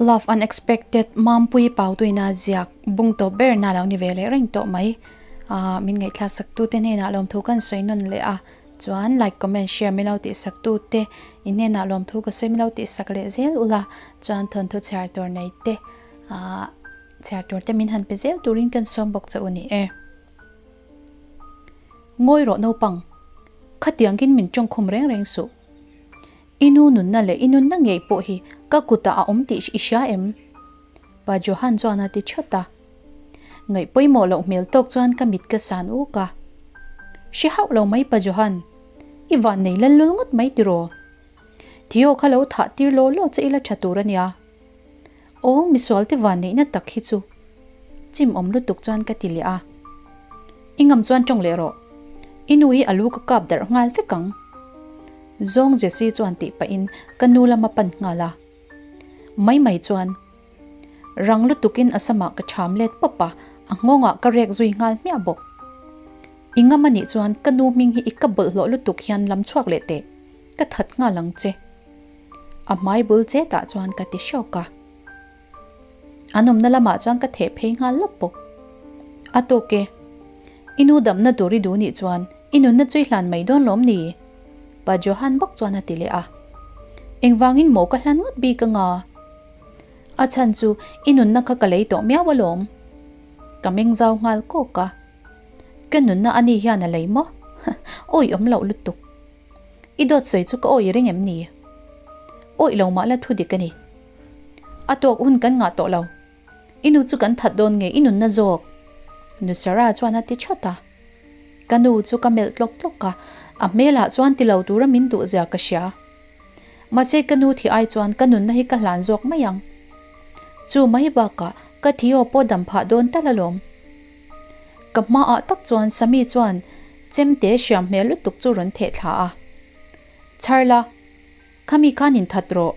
Love Unexpected Mampui Pautuina ziak bung tawp ber na lo ni ve leh reng tawh mai. Ahh min ngaihthlak sak tu te hnenah lawmthu kan sawi nawn leh a, chuan like comment share min lo tih sak tu te in hnenah lawmthu ka sawi min lo tih sak leh zel ula, chuan thawnthu chhiar tur nei te ahh chhiar tur te min han pe zel turin kan sawm bawk che u ni e. Ngawi rawh naupang, khatiangin min tawngkhum reng reng suh. I nu nunna leh i nunna ngei pawh hi ka kutah a awm tih i hria em? Pa Johan chuan a ti thawt a. Ngaih pawimawh loh hmel tawk chuan ka mit ka san uk a. Hre hauh lo mai Pa Johan, i van nei lal lul ngawt mai tiraw? Theo kha lo thah tir law law che ila tha tur a nia. Aw misual te van neihna tak hi chu chim awm lutuk chuan ka ti leh a. I ngam chuan tawng leh rawh. I nu hi a lu ka kap darh nghal vek ang. Zawng Jessie chuan tih pahin ka nu lama pan nghal a. Mai mai chuan rang lutukin a samah ka ṭham let pawp a, a nghawngah ka rek zui nghal hmiah bawk. I ngam anih chuan ka nu hming hi i ka bawlhhlawh lutuk hian lam chhuak leh teh, ka that nghal ang che. A hmai bul chetah chuan ka ti hrawk a. An awmna lamah chuan ka theh phei nghal lawp bawk. A tawk e. I nu damna tur i duh nih chuan i nunna chu i hlan mai dawn lawm ni? Pa Johan bawk chuan a ti leh a. Engvangin maw ka hlan ngawt bik anga? A chhan chu i nunna kha ka lei tawh miau alawm. Ka meng zau nghal kawk a. Ka nunna ani hian a lei maw? Awi awm loh lutuk. I dawt sawi chu ka awi ring em ni? Awih lo mah la thu dik a ni. A tawk hun kan ngah tawh lo. I nu chu kan that dawn nge i nunna zawk? Nu Sarah chuan a ti thawt a. Ka nu chu ka melh tlawk tlawk a, a hmelah chuan ti lo tura min duh zia ka hria. Mahse ka nu thi ai chuan ka nunna hi ka hlan zawk mai ang. Chu mai bakah ka Theo pawh dam phah dawn tal alawm. Ka hmaah tak chuan Sammy chuan chemte hriam hmel lutuk chu rawn theh thla a. Chharla, khami khan inthat rawh.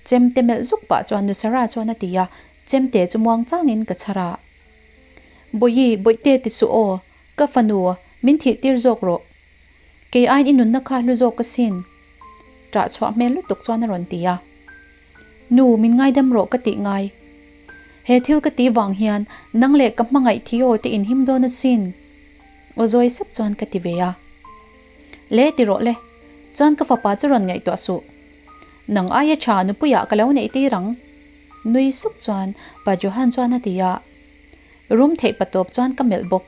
Chemte melh zuk pah chuan Nu Sarah chuan a ti a, chemte chu muang changin ka chhar a. Bawihi, bawihte ti suh aw, ka fanu, min thih tir zawk rawh. Kei aiin i nunna kha hlu zawk asin. Ṭah chhuah hmel lutuk chuan a rawn ti a. Nu, min ngaidam rawh ka tih ngai. He thil ka tih vang hian nang leh ka hmangaih thi aw te inhim dawn asin. Aw zawi sep chuan ka ti ve a. Le ti rawh le, chuan ka fapa chu rawn ngaihtuah suh. Nang aia tha nupuiah ka lo neih tir ang. Nui sup chuan Pa Johan chuan a ti a. Rum theih patawp chuan ka melh bawk.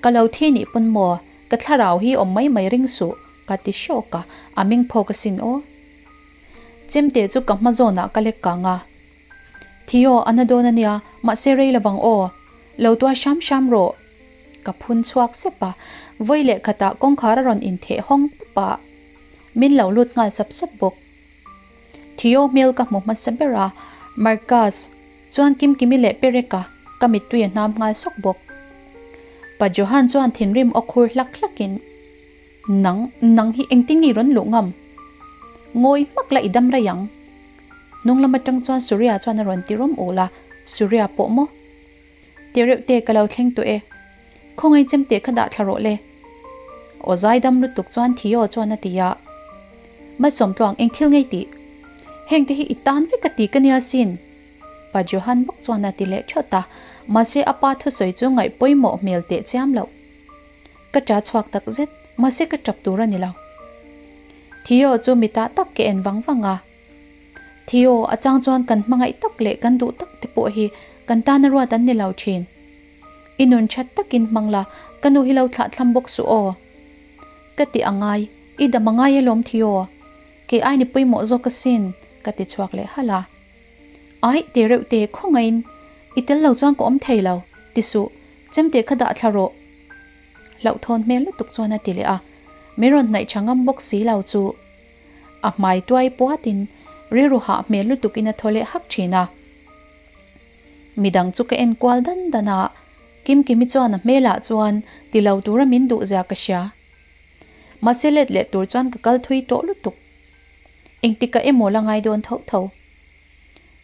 Ka lo thi nih pawn maw, ka thlarau hi awm mai mai ring suh, ka ti hrawk a, a meng phawk asin aw. Chemte chu ka hma zawnah ka lek kang a. Theo, a na dawn a nia, mahse rei lovang aw. Lo tuar hram hram rawh. Ka phun chhuak sep a, vawi leh khatah kawngkhar a rawn intheh hawng pup a, min lo lut nghal sap sap bawk. Theo hmel ka hmu hmasa ber a, Marcus chuan Kimkimi leh Pereka ka mittui a hnam nghal sawk bawk. Pa Johan chuan thinrim aw khur hlak hlakin, Nang, nang hi engtin nge i rawn luh ngam? Ngawi hmak la i dam rei ang. Hnung lam atang chuan Surya chuan a rawn ti rawm ul a, Surya pawh maw? Ti reuh te ka lo thleng tawh e. Khawngaih chem teh kha dah thla rawh le. Aw zaidam lutuk chuan Theo chuan a ti a. Malsawmtluang eng thil ngei tih? Heng te hi i tan vek a ti ka nia sin. Pa Johan bawk chuan a ti leh thawt a, mahse a pa thusawi chu ngaih pawimawh hmel teh chiam loh. Ka ṭa chhuak tak zet, mahse ka ṭap tur a ni lo. Theo chu mitah tak ka en vang vang a. Theo, a chang chuan kan hmangaih tak leh kan duh tak te pawh hi kan tana ruat an ni lo thin. I nun that takin hmang la, ka nu hi lo thlah thlam bawk suh aw. Ka ti a ngai, i dam a ngai alawm Theo. Kei ai ni pawimawh zawk asin, ka ti chhuak leh halh a. Aih, te reuh te, khawngaihin, i tel lo chuan ka awm thei lo, ti suh, chemte kha dah thla rawh. Hlauhthawn hmel lutuk chuan a ti leh a, min rawn hnaih tha ngam bawk si lo chu. A hmai tuai puatin rilru hah hmel lutukin a thaw leh hak thin a. Midang chu ka en kual dan dan a, Kimkimi chuan a hmelah chuan ti lo tura min duh zia ka hria. Mahse let leh tur chuan ka kal thui tawh lutuk. Engtikah emaw la ngai dawn tho tho.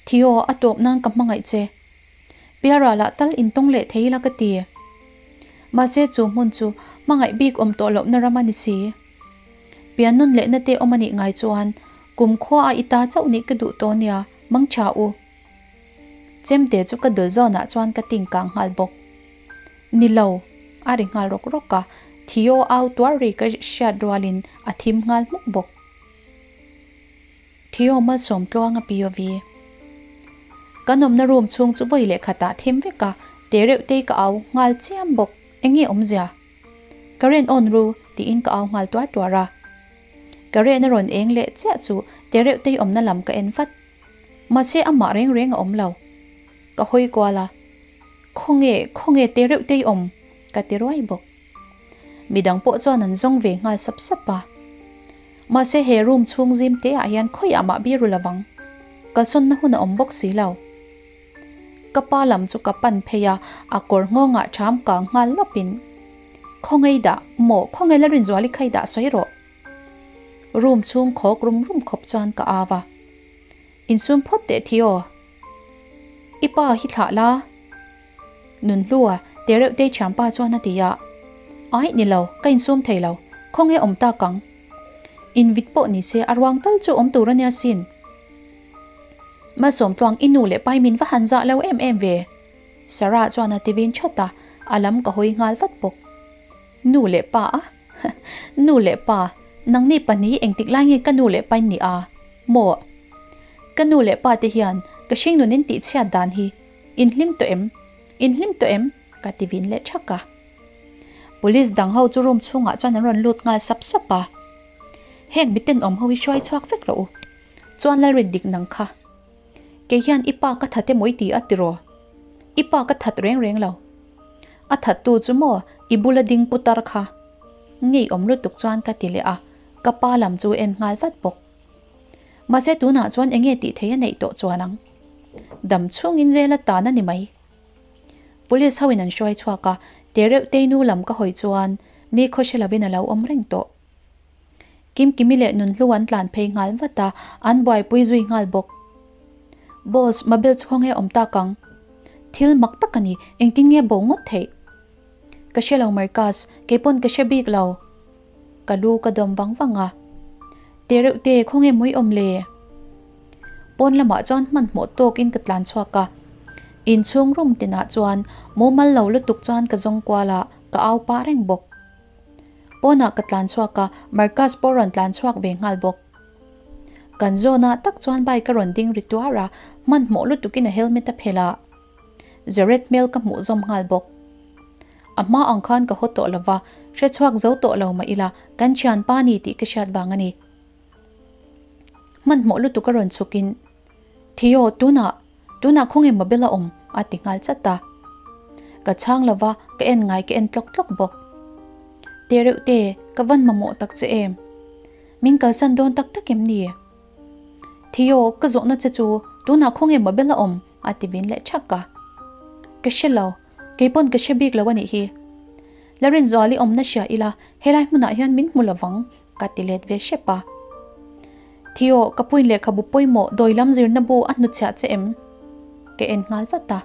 Theo, a tawp nan ka hmangaih che. Piara lah tal intawng leh thei ila ka ti. Mahse chu hmun chu hmangaih bik awm tawh lohna ram a ni si. Pian nun lehna te awm a nih ngai chuan kum khua a i ta chauh nih ka duh tawh nia, Mangtha u. Chemte chu ka dul zawnah chuan ka ting kang nghal bawk. Ni lo, a ri nghal rawk rawk a, Theo au tuar ri ka hriat rualin a thim nghal hmuk bawk. Theo malsawm tluang a POV. Kan awmna room chhung chu vawi leh khatah thim vek a, te reuh tei ka au nghal chiam bawk. Enge awmzia? Current on ru tiin ka au nghal tuar tuar a. Current a rawn eng leh chiah chu te reuh tei awmna lam ka en vat. Mahse amah reng reng a awm lo. Ka hawi kual a, Khawnge, khawnge te reuh tei awm? ka ti ruai bawk. Midang pawh chuan an zawng ve nghal sap sap a. Mahse he room chhung zim te ah hian khawiah mah biru lovang. Kalsawnna hun a awm bawk si lo. Ka pa lam chu ka pan phei a, a kawr nghawngah ṭham kang nghal lawpin, Khawngaih dah maw, khawngaih la Rinzuali kha i dah sawi rawh. Room chhung khawk rum rum khawp chuan ka au a. Insum phawt teh Theo. I pa hi thlah la. Nunhlua, te reuh te thianpa chuan a ti a. Aih ni lo, ka insum thei lo, khawnge awm tak ang. Invit pawh ni se a ruang tal chu awm tur a nia sin. Malsawmtluang i nu leh pai min va han zah lo em em ve. Sarah chuan a ti vin thawt a, a lam ka hawi nghal vat bawk. Nu leh pa a? Nu leh pa, nangni pahnih engtik lai nge ka nu leh pain ni a? Maw? Ka nu leh pa te hian ka hringnun in tihchhiat dan hi in hlim tawh em? In hlim tawh em? Ka ti vin leh thak a. Police dang ho chu room chhungah chuan an rawn lut nghal sap sap a. Heng miten awm ho hi hruai chhuak vek rawh u. Chuan Lalrin dik nang kha. Kei hian i pa ka that emaw i ti a tiraw? I pa ka that reng reng lo. A thattu chu maw i bula ding putar kha. Ngeiawm lutuk chuan ka ti leh a, ka pa lam chu en nghal vat bawk. Mahse tunah chuan enge tih thei a neih tawh chuan ang. Dam chhungin zela tan a ni mai. Police ho in an hruai chhuak a, te reuh tei nu lam ka hawi chuan ni khaw hre lovin a lo awm reng tawh. Kimkimi leh Nunhlu an tlan phei nghal vat a, an buaipui zui nghal bawk. Boss, Mabel chu khawnge awm tak ang? Thil mak tak a ni, engtin nge bo ngawt theih? Ka hre lo Marcus, keipawn ka hre bik lo. Ka lu ka dawm vang vang a. Te reuh te, khawnge mui awm le? Pawn lamah chuan hmanhmawh tawkin ka tlan chhuak a. Inchhung room tinah chuan mumal lo lutuk chuan ka zawng kual a, ka au pah reng bawk. Pawnah ka tlan chhuak a, Marcus pawh rawn tlan chhuak ve nghal bawk. Kan zawnah tak chuan bike a rawn ding ri tuar a, hmanhmawh lutukin a helmet a phelh a. Jared hmel ka hmuh zawm nghal bawk. A hma ang khan ka haw tawh lo va, hre chhuak zo tawh lo mah ila, kan thianpa ni tih ka hriat vang a ni. Hmanhmawh lutuk a rawn chhukin, Theo, tunah, tunah khawnge Mabel a awm? a ti nghal chat a. Ka chhang lo va, ka en ngai ka en tlawk tlawk bawk. Te reuh te, ka van mamawh tak che em? Min kalsan dawn tak tak em ni? Theo, ka zawhna che chu, tunah khawnge Mabel a awm? a ti vin leh thak a. Ka hre lo, keipawn ka hre bik lo a nih hi. Larinzuali awmna hria ila, helai hmunah hian min hmu lovang, ka ti let ve hrep a. Theo, ka puin lehkhabu pawimawh dawi lam zirna bu a hnutchhiah che em? Ka en nghal vat a.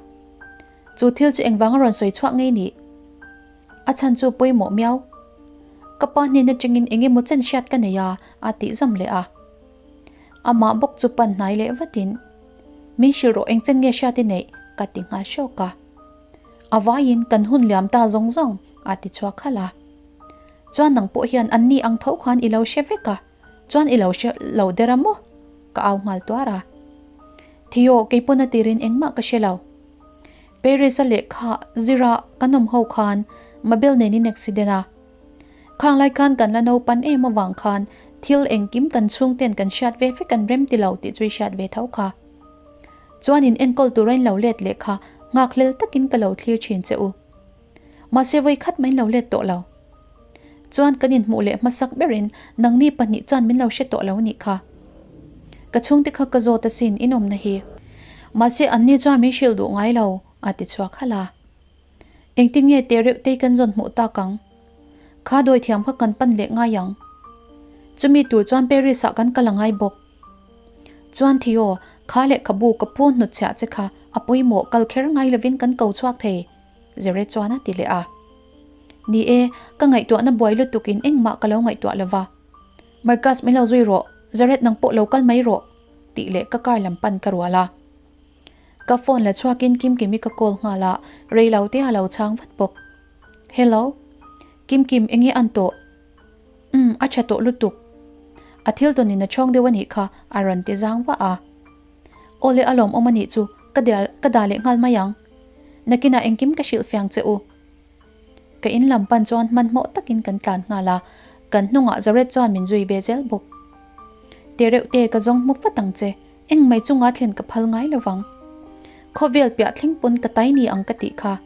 Chu thil chu engvanga rawn sawi chhuak ngei nih? A chhan chu pawimawh miau. Ka pa hnen atangin eng emaw chen hriat ka nei a, a tih zawm leh a. Amah bawk chu pan hnai leh vatin, Min hrilh rawh eng chen nge hriat i neih? ka ti nghal hrawk a. A vaiin kan hun liam ta zawng zawng, a ti chhuak khalh a. Chuan nang pawh hian anni ang tho khan i lo hre vek a, chuan i lo hre lo der a maw? Ka au nghal tuar a. Theo, kei pawn a tirin engmah ka hre lo. Paris-a lehkha zira kan awm ho khan Mabel nen in accident a. Khang lai khan kan la naupan em avang khan thil engkim kan chhungten kan hriat ve vek an rem ti lo tih chu i hriat ve tho kha. Chuan in enkawl tura in lo let leh kha nghakhlel takin ka lo thlir thin che u. Mahse vawi khat mai in lo let tawh lo. Chuan kan inhmuh leh hmasak berin nangni pahnih chuan min lo hre tawh lo nih kha. Ka chhungte kha ka zawt asin in awmna hi. Mahse anni chuan min hrilh duh ngai lo, a ti chhuak halh a. Engtin nge teh reuh tei kan zawn hmuh tak ang? Kha dawithiam kha kan pan leh ngai ang. Chumi tur chuan Paris ah kan kal a ngai bawk. Chuan Theo, kha lehkhabu ka pu hnutchhiah che kha a pawimawh kal kher ngai lovin kan ko chhuak thei, Zere chuan a ti leh a. Ni e, ka ngaihtuahna buai lutuk in engmah ka lo ngaihtuah lova. Marcus min lo zui rawh, Jared nang pawh lo kal mai rawh. Tih leh ka car lam pan ka rual a. Ka phone la chhuakin Kimkimi ka call nghal a, reilo te a lo chhang vat bawk. Hello. Kimkim enge an tawh? Umm a tha tawh lutuk. A thil tawn in a chhawng deuh a nih kha a rawn ti zang vah a. Awle a lawmawm a nih chu ka dial ka dah leh nghal mai ang. Nakinah engkim ka hrilh fiang che u. Ka in lam pan chuan hmanhmawh takin kan tlan nghal a, kan hnungah Jared chuan min zui ve zel bawk. Tereuh te ka zawng hmu vat ang che, eng mai chunga thlen ka phal ngai lo vang. Khawvel piah thleng pawn ka tai ni ang ka tih kha.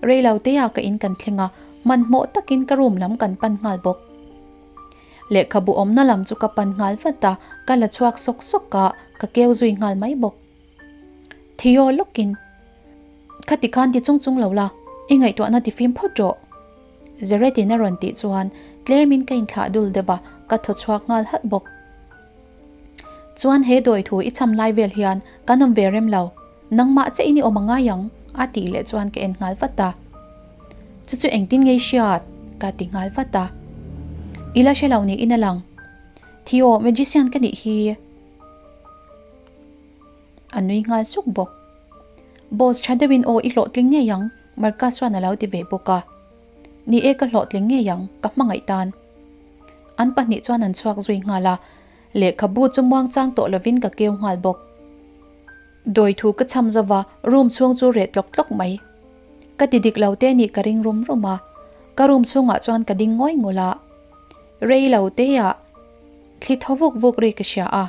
Reilo teah ka in kan thleng a, hmanhmawh takin ka room lam kan pan nghal bawk. Lehkhabu awmna lam chu ka pan nghal vat a, ka la chhuak sawk sawk a, ka keu zui nghal mai bawk. Theo lawkin, Khati khan ti chung chung lo la, i ngaihtuahna ti fim phawt rawh. Jared-in a rawn tih chuan tlemin ka inthlah dul deuh a, ka thaw chhuak nghal halh bawk. Chuan he dawi thu i cham lai vel hian kan awm ve rem lo, nangmah che in i awm a ngai ang, a tih leh chuan ka en nghal vat a. Chu chu engtin ngei hriat? ka ti nghal vat a. I la hre lo niin a lang. Theo, magician ka nih hi. A nui nghal suk bawk. Boss tha deuhin aw i hlawhtling ngei ang, Marcus chuan a lo ti ve bawk a. Ni e ka hlawhtling ngei ang, ka hmangaih tan. An pahnih chuan an chhuak zui nghal a, lehkhabu chu muangchang tawh lovin ka keu nghal bawk. Dawi thu ka cham zova, room chhung chu reh tlawk tlawk mai. Ka ti dik lo te nih ka ring rum rum a, ka room chhungah chuan ka ding ngawi ngawlh a. Rei lo teah thli thaw vuk vuk ri ka hria a.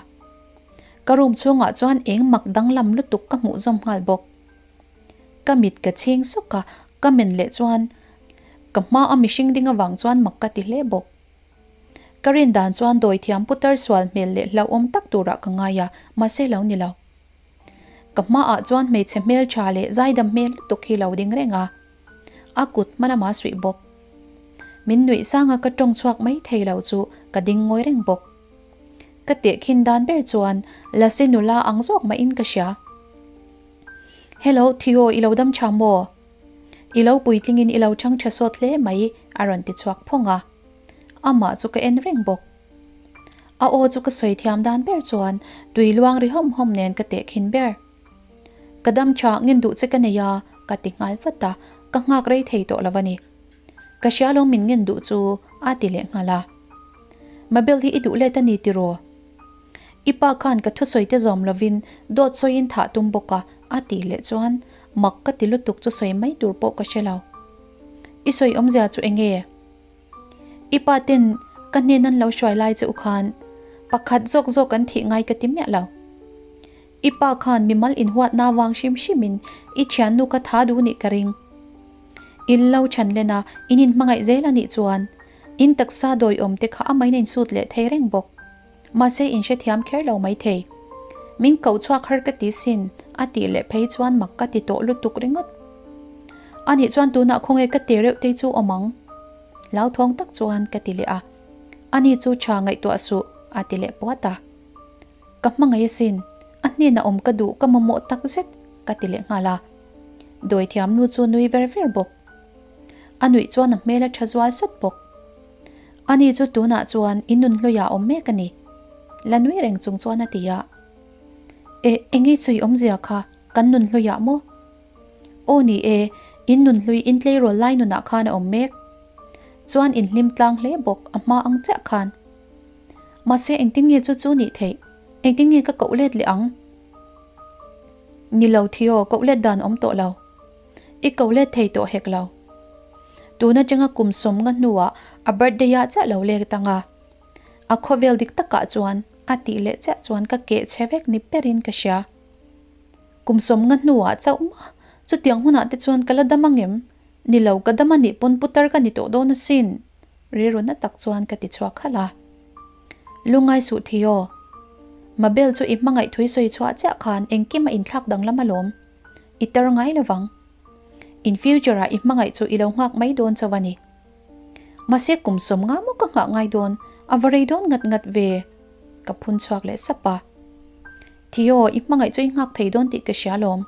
Ka room chhungah chuan eng mak danglam lutuk ka hmuh zawm nghal bawk. Ka mit ka chhing sawk a, ka men leh chuan ka hma a mihring ding avang chuan mak ka ti hle bawk. Ka rin dan chuan dawithiam putar sual hmel leh hlauhawm tak turah ka ngai a, mahse lo ni lo. Ka hmaah chuan hmeichhe hmeltha leh zaidam hmel lutuk hi lo ding reng a, a kut hma lama suih bawk. Min nuih sanga ka tawng chhuak mai thei lo chu ka ding ngawi reng bawk. Ka tehkhin dan ber chuan Lasi nula ang zawk mahin ka hria. Hello Theo i lo dam tha maw? I lo puitlingin i lo chhang tha sawt hle mai a rawn ti chhuak phawng a. Amah chu ka en reng bawk. A aw chu ka sawi thiam dan ber chuan tui luang ri hawm hawm nen ka tehkhin ber. Ka dam tha ngin duh che ka nei a ka ti nghal vat a, ka nghak rei thei tawh lo a ni. Ka hria lo min ngen duh chu a ti leh nghal a. Mabel hi i duh let a ni tiraw? I pa khan ka thusawi te zawm lovin dawt sawiin thah tum bawk a a tih leh chuan mak ka ti lutuk chu sawi mai tur pawh ka hre lo. I sawi awmzia chu eng nge? I pa ten ka hnen an lo hruai lai che u khan pakhat zawk zawk an thih ngai ka ti miah lo. I pa khan mimal inhuatna avang hrim hrimin i thiannu kha tha duh nih ka ring. In lo chhan len a, in inhmangaih zel a nih chuan in taksa dawiawm te kha amahin a insut leh thei reng bawk. Mahse in hrethiam kher lo mai thei. Min koh chhuak har ka ti sin a tih leh phei chuan mak ka ti tawh lutuk ringawt. A nih chuan tunah khawnge ka ti reuh tei chu awm ang? Hlauthawng tak chuan ka ti leh a. Ani chu tha ngaihtuah suh a ti leh puat a. Ka hmangaih asin, a hnenah awm ka duh ka mamawh tak zet ka ti leh nghal a. Dawithiam nu chu nui ver ver bawk. A nuih chuan a hmel a tha zual sawt bawk. Ani chu tunah chuan i nun hluiah a awm mek a ni. La nui reng chung chuan a ti a. E, enge sawi awmzia kha, kan nun hluiah maw? Aw ni e, in nun hlui in tleirawl lai nunah khan a awm mek. Chuan in hlim tlang hle bawk a hma ang chiah khan. Mahse engtin nge chu chu nih theih? Engtin nge ka koh let leh ang? Ni lo Theo, koh let dan awm tawh lo. I ko let thei tawh hek lo. Tun atanga kum sawmnga hnuah a birthday ah chiah lo lek tang a. A khawvel dik takah chuan a tih leh chiah chuan ka keh chhe vek ni berin ka hria. Kum sawmnga hnuah chauh mah chutiang hunah te chuan ka la dam angem? Ni lo, ka dam anih pawn putar ka ni tawh dawn asin. Rilru na tak chuan ka ti chhuak khalh a. Lungai suh Theo. Mabel chu i hmangaih thui sawi chhuah chiah khan engkim a inthlak danglam alawm. I tar ngai lovang. In future ah i hmangaih chu i lo nghak mai dawn chauh a ni. Mahse kum sawm nga maw ka nghah ngai dawn, a va rei dawn ngat ngat ve. Ka phun chhuak leh sap a. Theo, i hmangaih chu i nghak thei dawn tih ka hria alawm.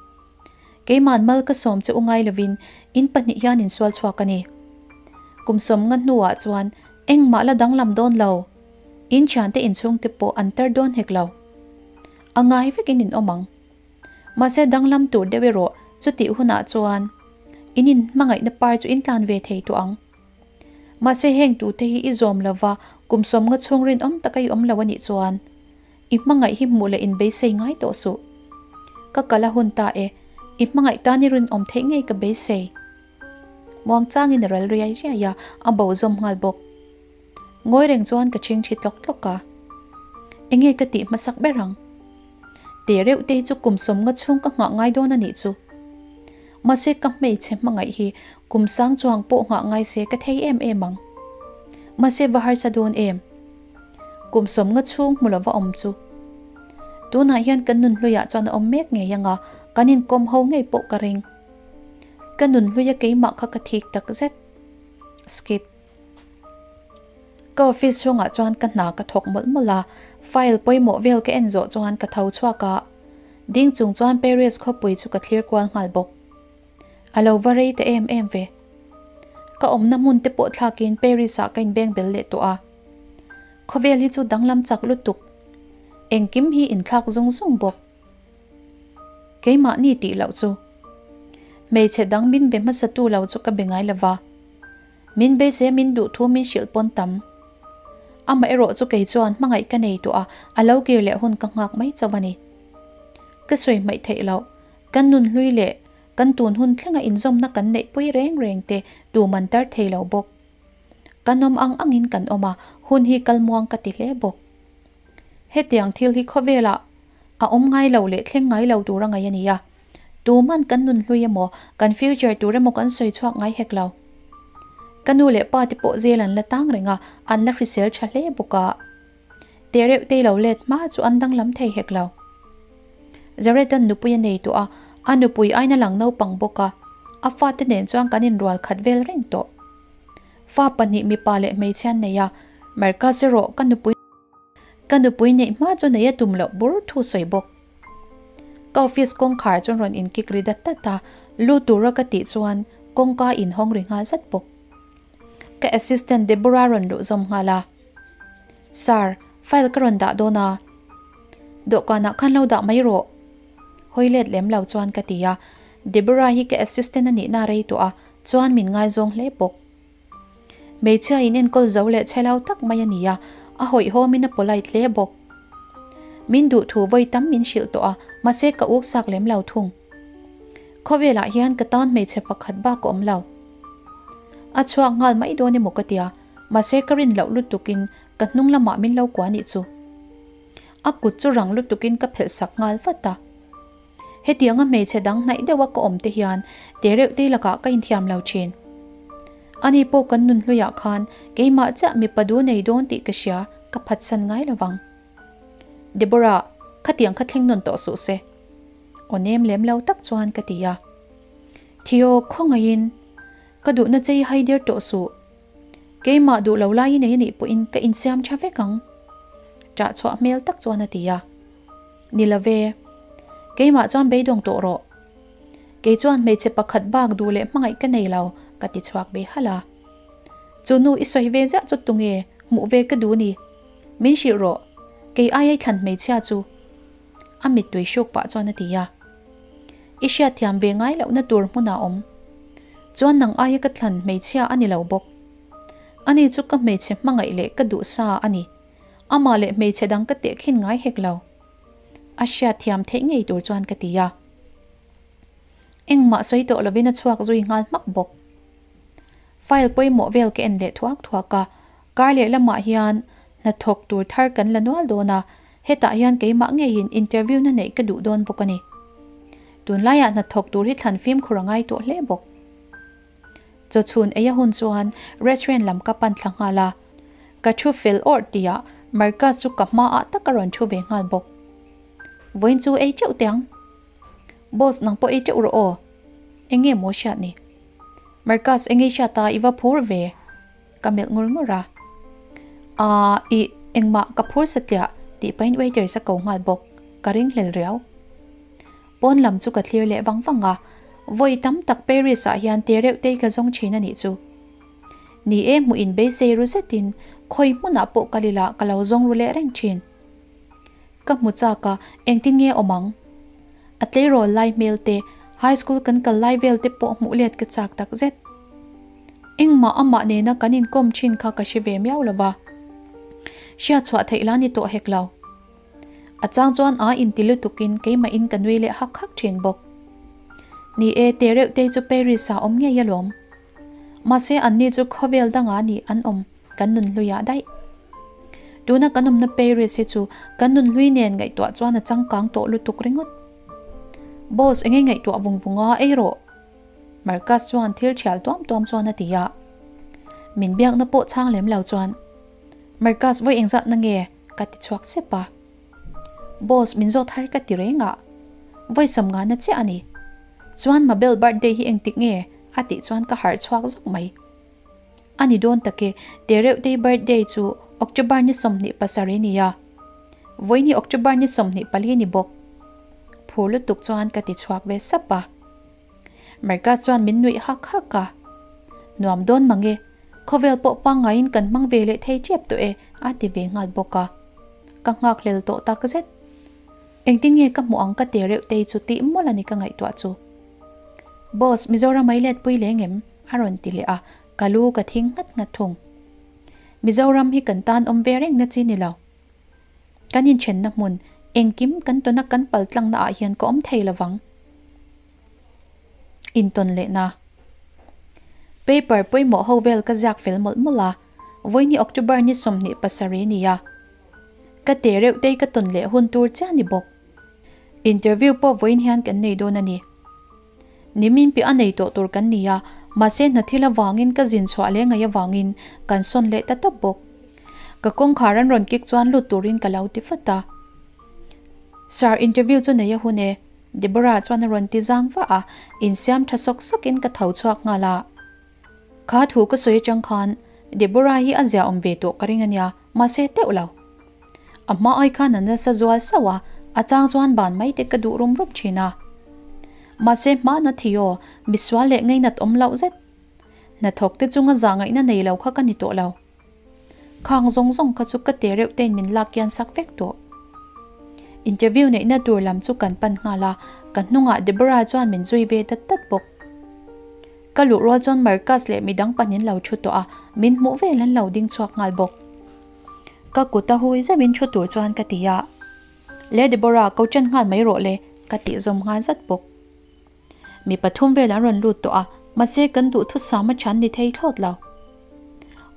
Keima'n mal ka sawm che u ngai lovin in pahnih hian in sual chhuak a ni. Kum sawm nga hnuah chuan engmah la danglam dawn lo. In thiante inchhungte pawh an tar dawn hek lo. A ngai vekin in awm ang. Mahse danglam tur deuh erawh chutih hunah chuan in in hmangaihna par chu in tlan ve thei tawh ang. Mahse heng tute hi i zawm lova kum sawmnga chhung rinawm taka i awm lo a nih chuan i hmangaih hi hmuh leh in beisei ngai tawh suh. Ka kal a hun ta e, i hmangaih tan i rinawm theih ngei ka beisei. Muangchangin a ral riai riai a, a bo zawm nghal bawk. Ngawi reng chuan ka chhing thi tlawk tlawk a. Enge ka tih hmasak ber ang? Te reuh te hi chu kum sawmnga chhung ka nghah ngai dawn a nih chu. Mahse ka hmeichhe hmangaih hi kum sang chuang pawh nghah ngai se ka thei em em ang. Mahse va harsa dawn em? Kum sawmnga chhung hmu lova awm chu. Tunah hian kan nunhluiah chuan a awm mek ngei ang a, kan inkawm ho ngei pawh ka ring. Ka nunhluia keimah kha ka thik tak zet. Skip. Ka office chhungah chuan ka hna ka thawk mawlh mawlh a, file pawimawh vel ka en zawh chuan ka tho chhuak a, ding chung chuan Paris khawpui chu ka thlir kual nghal bawk. A lo va rei ta em em ve. Ka awmna hmun te pawh thlakin Paris ah ka inbeng bel leh tawh a. Khawvel hi chu danglam chak lutuk. Engkim hi inthlak zung zung bawk. Keimahni tih loh chu. Hmeichhe dang min be hmasatu lo chu ka be ngai lova. Min beisei min duh thu min hrilh pawn tam. Amaherawh chu kei chuan hmangaih ka nei tawh a, a lo kir leh hun ka nghak mai chauh a ni. Ka sawi hmaih theih loh, kan nun hlui leh kan tun hun thlenga inzawmna kan neih pui reng reng te tu man tar thei lo bawk. Kan awm ang angin kan awm a, hun hi kal muang ka ti hle bawk. Hetiang thil hi khawvelah a awm ngai lo leh thleng ngai lo tur a ngaih a ni a. Tuman kan nun hlui emaw, kan future tur emaw kan sawi chhuak ngai hek lo. Ka nu leh pa te pawh zel an la tang reng a, an la hrisel tha hle bawk a. Te reuh te lo let hma chu an danglam thei hek lo. Jared-a'n nupui a nei tawh a, a nupui aina lang naupang bawk a, a fate nen chuan kan inrual khat vel reng tawh. Fa pahnih mipa leh hmeichhia an nei a, Marcus erawh ka nupui Ka nupui neih hma chu nei a tum loh bur thu sawi bawk. Ka office kawngkhar chuan rawn inkik ri dat dat a, lu tura ka tih chuan kawngka inhawng ri nghal zat bawk. Ka assistant Deborah rawn luh zawm nghal a, Sir, file ka rawn dah dawn a, dawhkanah khan lo dah mai rawh. Hawi let lem lo chuan ka ti a, Deborah hi ka assistant a nihna rei tawh a, chuan min ngaizawng hle bawk. Hmeichhia in enkawl zo leh chhe lo tak mai a ni a, a hawihhawmin a polite hle bawk. Min duh thu vawi tam min hrilh tawh a, mahse ka uk sak lem lo thung. Khawvelah hian ka tan hmeichhe pakhat bak a awm lo. A chhuak nghal mai dawn emaw ka tia, mahse ka rin loh lutukin ka hnung lamah min lo kua nih chu. A kut chu rang lutukin ka phelh sak nghal vat a. Hetianga hmeichhe dang hnaih deuha ka awm te hian te reuh te lakah ka inthiam lo thin. Ani pawh kan nun hluiah khan keimah chiah mipa du nei dawn tih ka hria, ka phatsan ngai lo vang. Deborah, khatiang kha thleng nawn tawh suh se. Aw nem lem lo tak chuan ka ti a. Theo, khawngaihin ka duhna che i hai der tawh suh. Keimah duh lo lai i nei anih pawhin ka insiam tha vek ang. Ṭah chhuah hmel tak chuan a ti a. Ni lo ve. Keimah chuan beidawng tawh rawh. Kei chuan hmeichhe pakhat bak duh leh hmangaih ka nei lo, ka ti chhuak ve halh a. Chu nu i sawi ve ziah chu tunge hmuh ve ka duh ni? Min hrilh rawh, kei aia i thlan hmeichhia chu. A mittui hruk pah chuan a ti a. I hriatthiam ve ngai lohna tur hmunah awm. Chuan nang aia ka thlan hmeichhia a ni lo bawk. Ani chu ka hmeichhe hmangaih leh ka duh sa a ni. Amah leh hmeichhe dang ka tehkhin ngai hek lo. A hriat thiam theih ngei tur chuan ka ti a. Engmah sawi tawh lovin a chhuak zui nghal hmak bawk. File pawimawh vel ka en leh thuak thuak a, kar leh lamah hian hnathawk tur thar kan la nual dawn a, hetah hian keimah ngeiin interview na neih ka duh dawn bawk a ni. Tunlaiah hnathawk tur hi thlan fimkhur a ngai tawh hle bawk. Chawchhun ei a hun chuan restaurant lam ka pan thla nghal a. Ka thu fel awrh tihah Marcus chu ka hmaah tak a rawn thu ve nghal bawk. Vawiin chu ei teuh teh ang. Boss nang pawh ei teuh rawh aw. Eng nge maw hriat ni? Marcus eng nge hriat a i va phur ve? Ka melh ngur ngur a. Aaa ih engmah ka phur satliah tih pahin waiters a ko nghal bawk. Ka ringhlel riau. Pawn lam chu ka thlir leh vang vang a, vawi tam tak Paris ah hian te reuh te ka zawng thin a nih chu. Ni e hmuh in beisei ru zetin khawi hmunah pawh kal ila ka lo zawng ru leh reng thin. ka hmu chak a, engtin nge awm ang? A tleirawl lai hmel te, high school kan kal lai vel te pawh hmuh let ka chak tak zet. Engmah amah nena kan inkawm thin kha ka hre ve miau lo va. Hriat chhuah theih la ni tawh hek lo. A chang chuan a inti lutukin keimahin ka nui leh hak hak thin bawk. Ni e, Tereuhtei chu Paris ah awm ngei alawm. Mahse anni chu khawvel dangah ni an awm kan nun hluiah daih. Tuna kan awmna Paris hi chu kan nun hlui nen ngaihtuah chuan a changkang tawh lutuk ringawt. Boss enge ngaihtuah vung vung a, ei rawh. Marcus chuan thil thial tuam tuam chuan a ti a. Min biakna pawh chhang lem lo chuan, Marcus vawi engzatna nge? ka ti chhuak sep a. Boss min zawt har ka ti reng a, vawi sawmngana chiah a ni. Chuan Mabel birthday hi engtik nge? a tih chuan ka harh chhuak zawk mai. A ni dawn tak e, Tereuhtei birthday chu October ni 27 ni a. Vawiini October ni 24 ni bawk. Phur lutuk chuan ka ti chhuak ve sap a. Marcus chuan min nuih hak hak a. Nuam dawn mang e, khawvel pawh pangngaiin kan hmang ve leh thei tep tawh e a ti ve nghal bawk a. Ka nghakhlel tawh tak zet. Engtin nge ka hmuh ang ka Tereuhtei chu tih mawlh a ni ka ngaihtuah chu. Boss, Mizoram ai let pui leng em? a rawn ti leh a, ka lu ka thing nghat nghat thung. Mizoram hi kan tan awm ve reng na chi ni lo. Kan inthenna hmun, engkim kan tawna kan pal tlangna ah hian ka awm thei lovang. Intawn lehna. Paper pawimawh ho vel ka ziak fel mawlh mawlh a, vawiini October ni 27 ni a. Ka te reuh tei ka tawn leh hun tur chiah ni bawk. Interview pawh vawiin hian kan nei dawn a ni. Nimin piah a nei tawh tur kan ni a, mahse hna thil avangin ka zin chhuah leh ngaih avangin kan sawn leh ta tawp bawk. Ka kawngkhar an rawn kik chuan lut turin ka lo ti vat a. Sir, interview chu nei a hun e, Deborah chuan a rawn ti zang vah a, insiam tha sawk sawkin ka tho chhuak nghal a. Kha thu ka sawi atang khan Deborah hi a zia awm ve tawh ka ring a nia, mahse teuh lo. A hma ai khan a nasa zual sauh a, a chang chuan ban mai te ka duh rum rum thin a. Mahse hmana Theo, misual leh ngeinat awm loh zet. Hnathawk te chunga zah ngaihna nei lo kha ka ni tawh lo. Khang zawng zawng kha chu ka te reuh tein min lak kian sak vek tawh. Interview neihna tur lam chu kan pan nghal a, ka hnungah Deborah chuan min zui ve dat dat bawk. Ka luh rual chuan Marcus leh midang pahnin lo thu tawh a, min hmuh vel an lo ding chhuak nghal bawk. Ka kut a hui zeuhin thu tur chuan ka ti a, Le Deborah, ko ṭan nghal mai rawh le, ka tih zawm nghal zat bawk. Mi pathum vel an rawn lut tawh a, mahse kan duhthusam a ṭhan ni thei thlawt lo.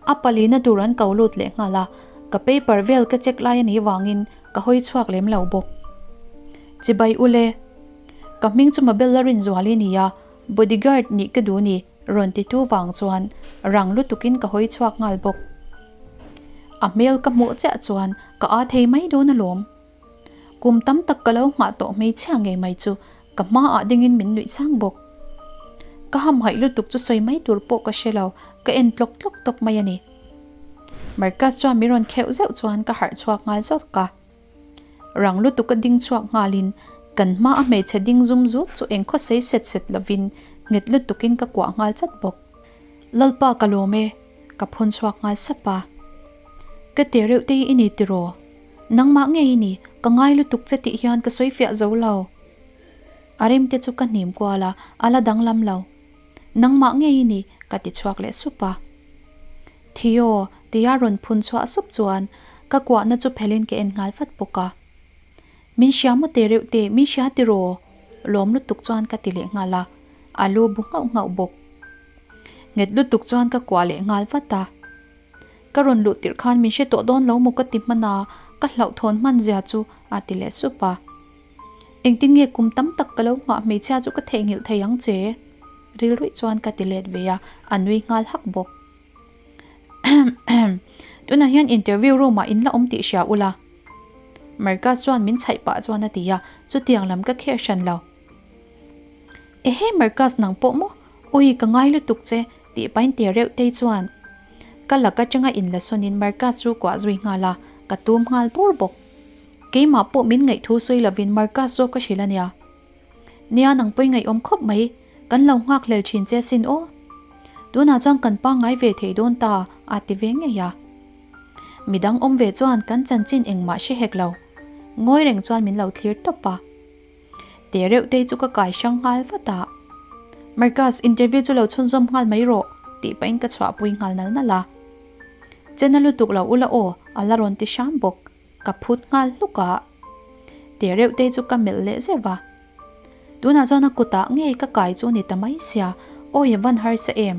A palina tur an ko lut leh nghal a, ka paper vel ka check lai a nih vangin ka hawi chhuak lem lo bawk. Chibai ule, ka hming chu Mabella Rinzuali ni a, bodyguard nih ka duh ni. Rawn titu vang chuan rang lutukin ka hawi chhuak nghal bawk. A hmel ka hmuh chiah chuan ka aa thei mai dawn alawm. Kum tam tak ka lo nghah tawh hmeichhia ngei mai chu ka hmaah dingin min nuih sang bawk. Ka hamhaih lutuk chu sawi mai tur pawh ka hre lo, ka en tlawk tlawk tawp mai a ni. Marcus chuan min rawn kheuh zeuh chuan ka harh chhuak nghal zawk a. Rang lutuk a ding chhuak nghalin kan hma a hmeichhe ding zum zut chu eng khaw sei set set lovin nghet lutukin ka kuah nghal chat bawk. Lalpa ka lawm e, ka phawn chhuak nghal sap a. Ka te reuh te hi i ni tiraw? Nangmah ngei i ni, ka ngai lutuk che tih hian ka sawi fiah zo lo. A rim te chu ka hnim kual a, a la danglam lo. Nangmah ngei i ni, ka ti chhuak leh sup a. Theo, tia rawn phun chhuah sup chuan ka kuahna chu phelin ka en nghal vat bawk a. Min hria maw te reuh te, min hria tiraw? Lawm lutuk chuan ka ti leh nghal a, a lu bu nghauh nghauh bawk. Nghet lutuk chuan ka kuah leh nghal vat a. Ka rawn luh tirh khan min hre tawh dawn lo maw ka ti hman a, ka hlauhthawn hman zia chu a ti leh sup a. Engtin nge kum tam tak ka lo nghah hmeichhia chu ka theihnghilh thei ang che? Rilruih chuan ka ti let ve a, a nui nghal hak bawk. Tunah hian interview room ah in la awm tih hria ula. Marcus chuan min chhaih pah chuan a ti a, chutiang lam ka kher hran lo. Ehe Marcus nang pawh maw? Ui ka ngai lutuk che tih pain te reuh tei chuan ka lak atanga in la sawnin Marcus chu kuah zui nghal a, ka tum nghal bur bawk. Keimah pawh min ngaihthu sawi lovin Marcus zawk ka hrilh a nia. Nia nang pawh i ngaihawm khawp mai, kan lo nghak hlel thin che sin aw. Tunah chuan kan pangngai ve thei dawn ta a ti ve ngei a. Midang awm ve chuan kan chanchin engmah hre hek lo. Ngawi reng chuan min lo thlir tawp a. Te reuh te chu ka kai hrang nghal vat a. Marcus, interview chu lo chhunzawm nghal mai rawh tih pahin ka chhuahpui nghal nal nal a. Chena lutuk lo ula aw a la rawn ti hram bawk. Ka phut nghal hluk a. Te reuh te chu ka melh leh zeuh a. Tunah chuan a kutah ngei ka kai chu ni ta mai sia, awi a van harsa em?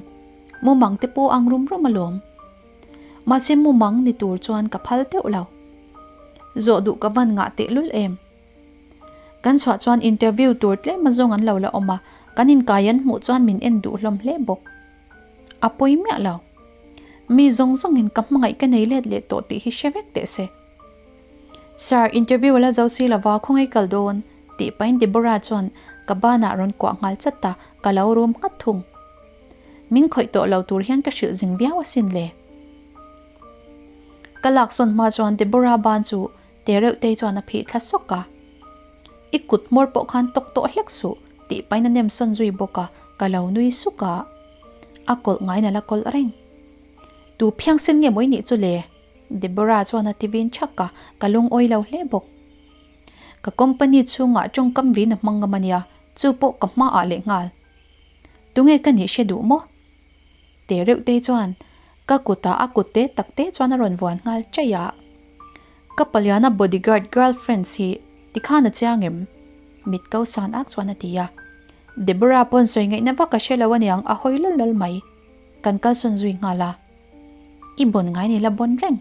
Mumang te pawh ang rum rum alawm. Mahse mumang ni tur chuan ka phal deuh lo. Zawh duh ka van ngah tehlul em? Kan chhuah chuan interview tur tlem azawng an lo la awm a, kan inkai an hmuh chuan min en duh hlawm hle bawk. A pawi miah lo. Mi zawng zawngin ka hmangaih ka nei let leh tawh tih hi hre vek teh se. Sir, interview a la zo si lova khawngaih kal dawn? tih pahin Deborah chuan ka banah rawn kuah nghal chat a, ka lo rum nghat thung. Min khawih tawh lo tur hian ka hrilh zing viau asin le. Ka laksawn hma chuan Deborah ban chu Tereuhtei chuan a phih thla sawk a. I kut hmawr pawh khan tawk tawh hlek suh tih pahin a nem sawn zui bawk a, ka lo nui suk a. A kawlh ngaiin a la kawlh reng. Tu phiangsen nge maw i nih chu le? Deborah chuan a ti vin chhak a, ka lungawi lo hle bawk. Ka company chhungah tawngkam vin a hmang ngam a nia, chu pawh ka hmaah leh nghal. Tunge ka nih hre duh maw? Tereuhtei chuan ka kutah a kut te tak te chuan a rawn vuan nghal chaih a. Ka paliana bodyguard girlfriends hi tikhan a chiang em? Mit ko san ak chuan a ti a. Deborah pawn sawi ngaihna vak a hre lo aniang a hawi lawl lawl mai. Kan kalsawn zui nghal a. I bawn ngai ni la bawn reng.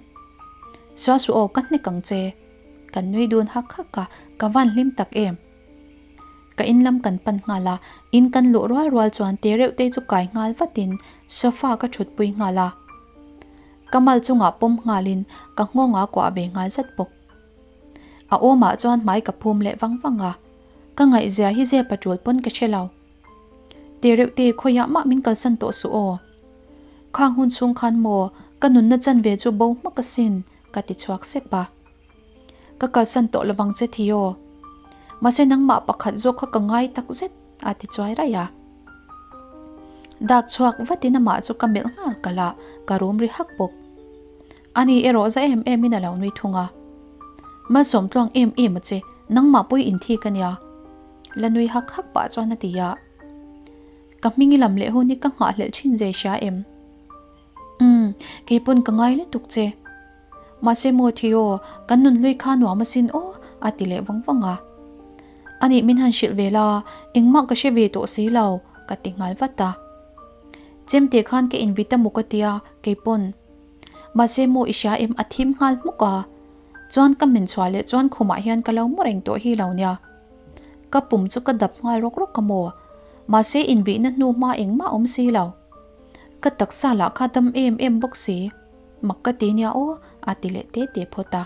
Suasu aw ka hnek ang che. Kan nui dun hak hak a, ka van hlim tak em. Ka in lam kan pan nghal a, in kan luh rual rual chuan te reuh te chu kai nghal vatin sofa ka thutpui nghal a. Ka mal chungah pawm nghalin ka nghawng a kuah ve nghal zat bawk. A awmah chuan hmai ka phum leh vang vang a, ka ngaihzia hi zep a tul pawn ka hre lo. Te reuh te khawiah mah min kalsan tawh suh aw. Khang hun chhung khan maw ka nunna chanve chu bo hmak asin ka ti chhuak sep a. Ka kalsan tawh lovang che Theo. Mahse nangmah pakhat zawk kha ka ngai tak zet a ti chuai raih a. Dak chhuak vatin amah chu ka melh nghal kalh a, ka rum ri hak bawk. Ani erawh za em em in a lo nui thung a. Malsawm tluang em em a che, nangmah pawh i inthi ka nia. La nui hak hak pah chuan a ti a. Ka hming i lam leh hun hi ka nghahhlelh thin zai hria em? Umm, kei pawn ka ngai lutuk che. Mahse maw Theo, kan nun hlui kha nuam asin aw, a ti leh vawng vawng a. Anih min han hrilh ve la, engmah ka hre ve tawh si lo, ka ti nghal vat a. Chemte khan ka invit a maw ka tia, kei pawn. Mahse maw i hria em a thim nghal hmuk a. Chuan ka men chhuah leh chuan khumah hian ka lo mu reng tawh hi lo nia. Ka pum chu ka dap nghal rawk rawk a maw. Mahse invihna hnu hma engmah awm si lo. Ka taksa lah kha dam em em bawk si. Mak ka ti nia aw, a ti leh te te phawt a.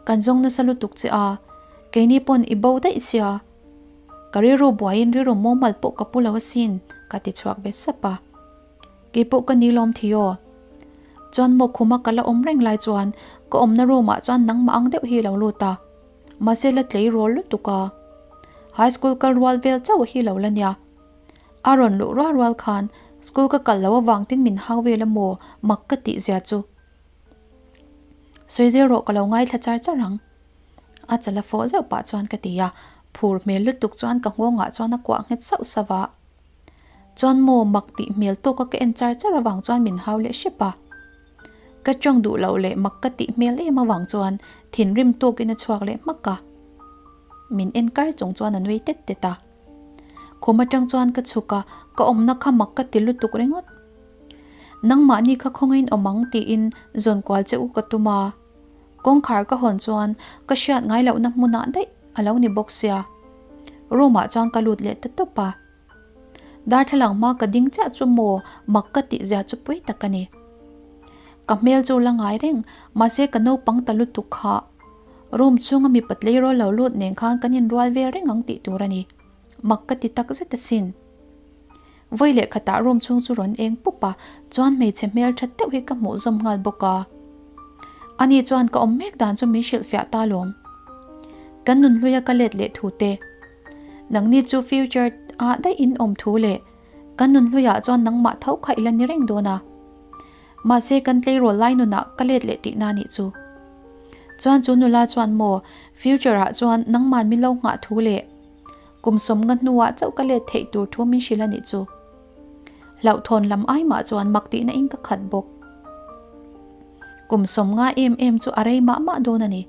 Kan zawng nasa lutuk che a, keini pawn i bo daih sia. Ka rilru buaiin rilru mumal pawh ka pu lo asin, ka ti chhuak ve sap a. Keipawh ka ni lawm thei aw. Chuan maw khuma ka la awm reng lai chuan ka awmna room ah chuan nangmah ang deuh hi lo lut a. Mahse la tleirawl lutuk a. High school kal rual vel chauh hi lo la nia. A rawn luh rual rual khan school ka kal lo avang tin min hau vel a maw mak ka tih zia chu. Sawi zel rawh ka lo ngaithla char char ang. A chala fawh zeuh pah chuan ka ti a, phur hmel lutuk chuan ka nghawngah chuan a kuah nghet sauh sauh a. Chuan maw mak tih hmel tawka ka en char char avang chuan min hau leh hrep a. Ka tawng duh loh leh mak ka tih hmel em avang chuan thinrim tawkin a chhuak leh hmak a. Min en kar chung chuan a nui tet tet a. Khum atang chuan ka chhuk a, ka awmna kha mak ka ti lutuk ringawt. Nangmahni kha khawngin awm ang tiin zawn kual che u ka tum a. Kawngkhar ka hawn chuan ka hriat ngai lohna hmunah daih a lo ni bawk sia. Room ah chuan ka lut leh ta tawp a. Darthlalang hma ka ding chiah chu maw mak ka tih zia chu pui tak a ni. Ka hmel chu la ngai reng mahse ka naupang ta lutuk kha. Room chhunga mipa tleirawl lo lut nen khan kan inrual vel reng ang tih tur a ni. Mak ka ti tak zet asin. Vawi leh khatah room chhung chu rawn eng pup a, chuan hmeichhe hmel tha deuh hi ka hmuh zawm nghal bawk a. Ani chuan ka awm mek dan chu min hrilhfiah ta lawm. Kan nunhluia ka let leh thu te. Nangni chu future ah daih in awm thu leh kan nunhluiah chuan nangmah tho kha i la ni reng dawn a. Mahse kan tleirawl lai nunah ka let leh tihna nih chu. Chuan chu nula chuan maw Future ah chuan nangman min lo nghah thu leh kum 50 hnuah chauh ka let theih tur thu min hrilh a nih chu. Hlauhthawn lam ai mah chuan mak tihna in ka khat bawk. Kum 50 em em chu a rei mah mah dawn a ni.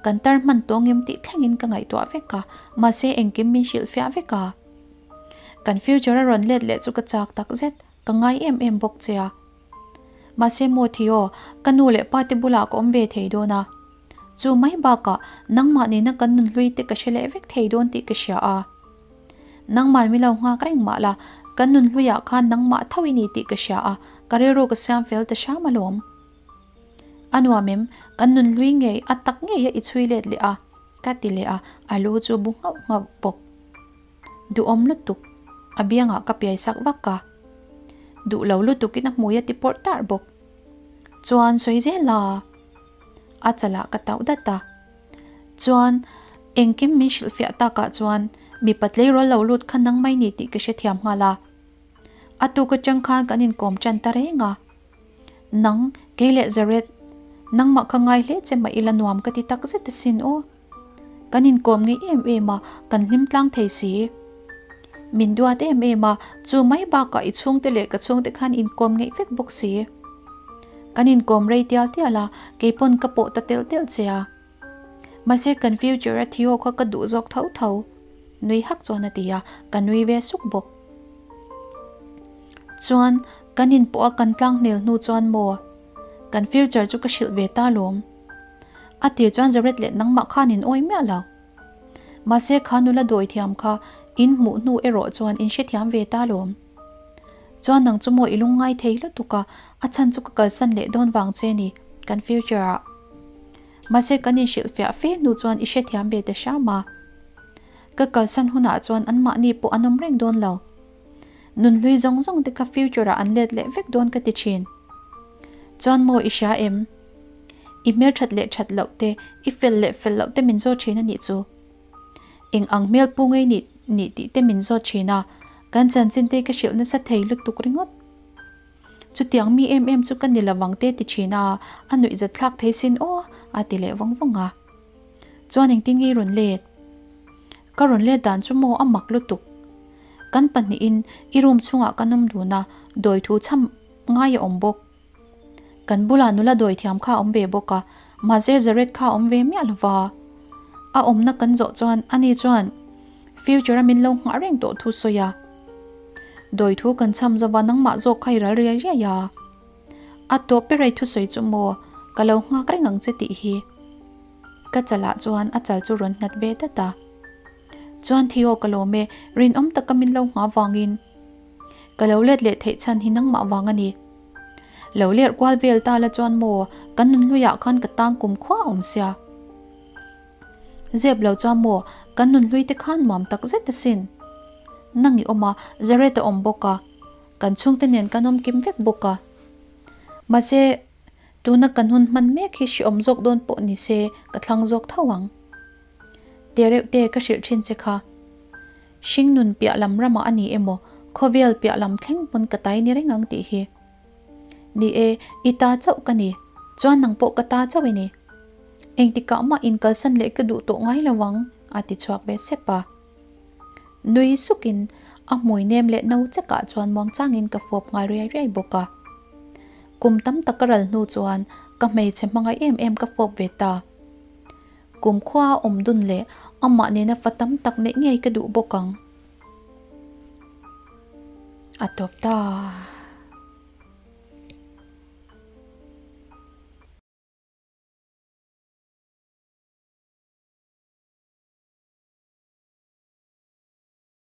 Kan tar hman tawng em tih thlengin ka ngaihtuah vek a, mahse engkim min hrilh fiah vek a. Kan future a rawn let leh chu ka chak tak zet, ka ngai em em bawk che a. Mahse maw Theo, ka nu leh pa te bulah ka awm ve thei dawn a. Chu mai bakah nangmah nena kan nunhlui te ka hre leh vek thei dawn tih ka hria a. Nangmah mi lo nghak reng mah la, kan nunhluiah khan nangmah tho i ni tih ka hria a, ka rilru ka siam fel ta hram alawm. A nuam em, kan nunhlui ngei a tak ngei a i chhui let leh a, ka ti leh a, a lu chu bu nghauh nghauh bawk. Duhawm lutuk, a biangah ka piai sak vak a. Duh lo lutukin a hmui a ti pawrh tarh bawk. Chuan sawi zel a. A chalah ka tauh dat a. Chuan, engkim min hrilhfiah takah chuan mipa tleirawl lo lut kha nang mai ni tih ka hrethiam nghal a. A tuk atang khan kan inkawm tan ta reng a. Nang, kei leh Jared, nangmah kha ngai hle che mah ila nuam ka ti tak zet asin aw. Kan inkawm ngei em em a, kan hlim tlang thei si. Min duat em em a, chu mai bakah i chhungte leh ka chhungte khan inkawm ngeih vek bawk si. Kan inkawm rei tial tial a, keipawn ka pawh ta telh telh che a. Mahse kan future a Theo kha ka duh zawk tho tho. Nui hak chuan a ti a, ka nui ve suk bawk. Chuan, kan inpawh a kan tlang hnel hnu chuan maw? Kan future chu ka hrilh ve ta lawm. A tir chuan Jared leh nangmah khan in awi miah lo. Mahse kha nula dawi thiam kha in hmuh hnu erawh chuan in hrethiam ve ta lawm. Chuan nang chu maw i lungngai thei lutuk a, a chhan chu ka kalsan leh dawn vang che ni kan future ah. Mahse kan inhrilhfiah fe hnu chuan i hrethiam ve ta hram a. Ka kalsan hunah chuan anmahni pawh an awm reng dawn lo. Nunhlui zawng zawng te kha future ah an let leh vek dawn ka ti thin. Chuan maw i hria em? I hmel that leh that loh te, i fel leh fel loh te min zawt thin a nih chu. Eng ang hmel pu ngei nih nih tih te min zawt thin a, kan chanchin te ka hrilh nasa thei lutuk ringawt. Chutiang mi em em chu ka ni lovang te ti thin a, a nuihzat thlak thei sin aw, a ti leh vawng vawng a. Chuan engtin nge i rawn let? Ka rawn let dan chu maw a mak lutuk. Kan pahnihin i room chhungah kan awm dun a, dawi thu chham ngai a awm bawk. Kan bulah nula dawi thiam kha a awm ve bawk a, mahse Jared kha a awm ve miah lova. A awmna kan zawh chuan ani chuan future a min lo nghah reng tawh thu sawi a. Dawi thu kan chham zova nangmah zawk kha i ral riai riai a. A tawp ber a i thusawi chu maw ka lo nghak reng ang che tih hi. Ka chalah chuan a chal chu rawn nghat ve dat a. Chuan Theo ka lawm e, rinawm taka min lo nghah vangin. Ka lo let leh theih chhan hi nangmah vang a ni. Lo lerh kual vel ta la chuan maw kan nunhluiah khan ka tang kum khua a awm sia. Zep lo chuan maw kan nunhlui te khan nuam tak zet asin. Nang i awm a, Jared a awm bawk a, kan chhungte nen kan awm kim vek bawk a. Mahse tuna kan hun hman mek hi hreawm zawk dawn pawh ni se ka thlang zawk tho ang. Tereuh te ka hrilh thin che kha. Hringnun piah lam ramah a ni emaw, khawvel piah lam thleng pawn ka tai ni reng ang tih hi. Ni e, i ta chauh ka ni, chuan nang pawh ka ta chauh i ni. Engtikah mah inkalsan leh ka duh tawh ngai lo ang, a ti chhuak ve sep a. Nui sukin a hmui nem leh no chekah chuan muangchangin ka fawp nghal riai riai bawk a. Kum tam tak ka ral hnu chuan ka hmeichhe hmangaih em em ka fawp ve ta. Kumkhua a awm dun leh amah nena fa tam tak neih ngei ka duh bawk ang. A tawp ta.